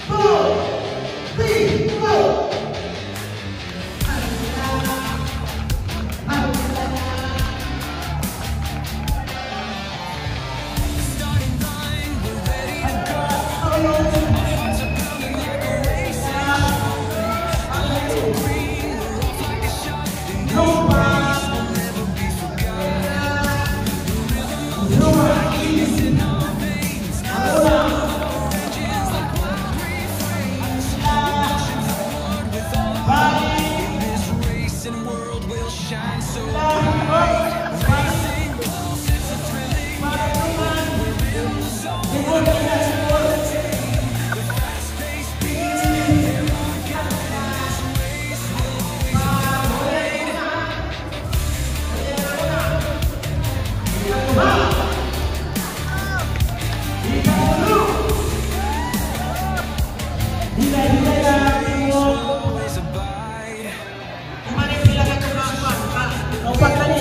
Two, three, go! Starting line, we're ready to go. Our hearts are pounding like a racing show. The lights go green, we're off like a shot. In this race, we'll never be forgotten. The rhythm of the track is in our veins. The sound of our engines like wild refrains. We're pushing forward with all our might. In this racing world, we'll shine so bright. Racing Pulse, it's a thrilling game. We're in the zone, the fast-paced beats, they're our guide. In this race, we'll always abide. Hilay-hilay. Race will always abide. Upat na ni.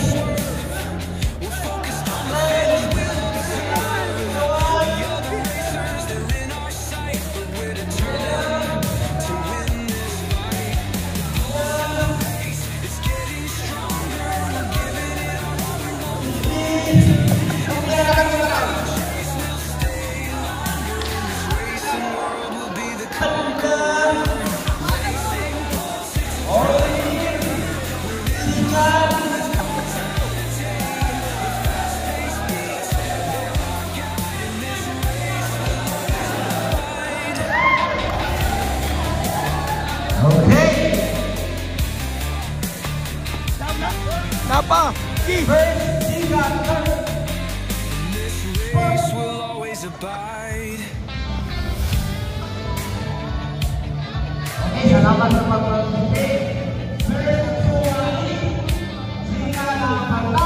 We're focused on the finish, we'll observe. The other racers, they're in our sight, but we're determined to win this fight. The pulse of the race, it's getting stronger. We're giving it our all, we won't fold. Chase will stay longer. In this racing world, we'll be the conqueror. Racing Pulse, it's a thrilling game. We're in the zone, there's no time to tame. The fast-paced beats, they're our guide. In this race, we'll always abide. Okay. Napa! Ki! First, sikat. In this race, we'll always abide. Okay, salamat sa pag-participate. First, Suwali. Sikat ang pagla.